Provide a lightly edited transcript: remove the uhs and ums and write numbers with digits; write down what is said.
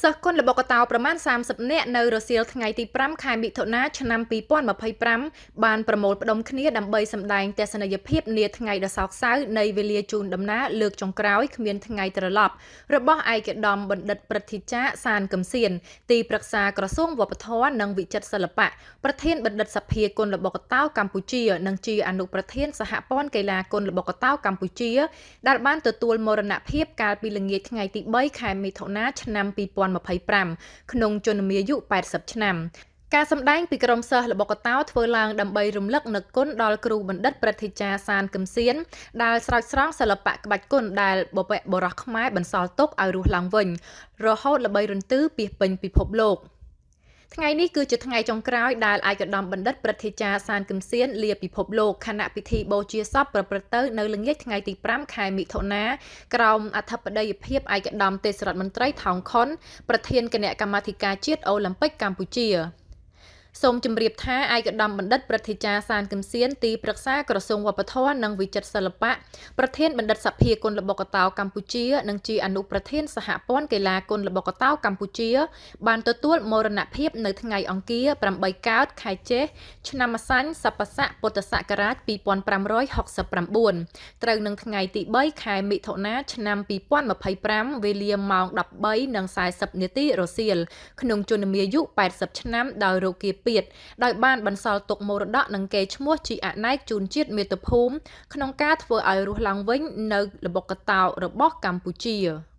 សិស្សគុនល្បុក្កតោប្រមាណ30នាក់នៅរសៀលថ្ងៃទី5ខែមិថុនាឆ្នាំ2025បានប្រមូលផ្ដុំគ្នាដើម្បីសម្ដែងទស្សនីយភាពនាថ្ងៃដ៏សោកសៅនៃវេលាជូនដំណើរលើកចុងក្រោយគ្មានថ្ងៃត្រឡប់របស់ឯកឧត្តមបណ្ឌិតព្រឹទ្ធាចារ្យសានកឹមស៊ានទីប្រឹក្សាក្រសួងវប្បធម៌និងវិចិត្រសិល្បៈប្រធានបណ្ឌិតសភាគុនល្បុក្កតោកម្ពុជានិងជាអនុប្រធានសហព័ន្ធកីឡាគុនល្បុក្កតោកម្ពុជាដែលបានទទួលមរណភាពកាលពីល្ងាចថ្ងៃទី3ខែមិថុនាឆ្នាំ2025ក្នុងជនមាយុ80ឆ្នាំការសម្ដែងពីក្រុមសិស្សល្បុក្កតោធ្វើឡើងដើម្បីរំលឹកនឹកគុណដល់គ្រូបណ្ឌិតព្រឹទ្ធាចារ្យសានកឹមស៊ានដែលស្រោចស្រង់សិល្បៈក្បាច់គុនដែលបុព្វបុរសខ្មែរបន្សល់ទុកឲ្យរស់ឡើងវិញរហូតល្បីរន្ទឺពាសពេញពិភពលោកថ្ងៃនេះគឺជាថ្ងៃចុងក្រោយដែលឯកឧត្តមបណ្ឌិតព្រឹទ្ធាចារ្យសានកឹមស៊ានលាពិភពលោកខណៈពិធីបូជាសពប្រព្រឹត្តទៅនៅល្ងាចថ្ងៃទី5ខែមិថុនាក្រោមអធិបតីភាពឯកឧត្តមទេសរដ្ឋមន្ត្រីថោងខុនប្រធានគណៈកម្មាធិការជាតិអូឡ িম্প ិកកម្ពុជាសូមជម្រាបថាឯកឧត្តមបណ្ឌិតព្រឹទ្ធាចារ្យសានកឹមស៊ានទីប្រឹក្សាក្រសួងវប្បធម៌និងវិចិត្រសិល្បៈប្រធានបណ្ឌិតសភាគុនល្បុក្កតោកម្ពុជានិងជាអនុប្រធានសហព័ន្ធកីឡាគុនល្បុក្កតោកម្ពុជាបានទទួលមរណភាពនៅថ្ងៃអង្គារ8កើតខែចេសឆ្នាំម្សាញ់សប្បស័កពុទ្ធសករាជ2569ត្រូវនឹងថ្ងៃទី3ខែមិថុនាឆ្នាំ2025វេលាម៉ោង13:40នាទីរសៀលក្នុងជនមាយុ80ឆ្នាំដោយរោគាពាធដោយបានបន្សល់ទុកមរតកនិងកេរ្តិ៍ឈ្មោះជាអនេកជូនជាតិមាតុភូមិក្នុងការធ្វើឲ្យរស់ឡើងវិញនៅល្បុក្កតោរបស់កម្ពុជា។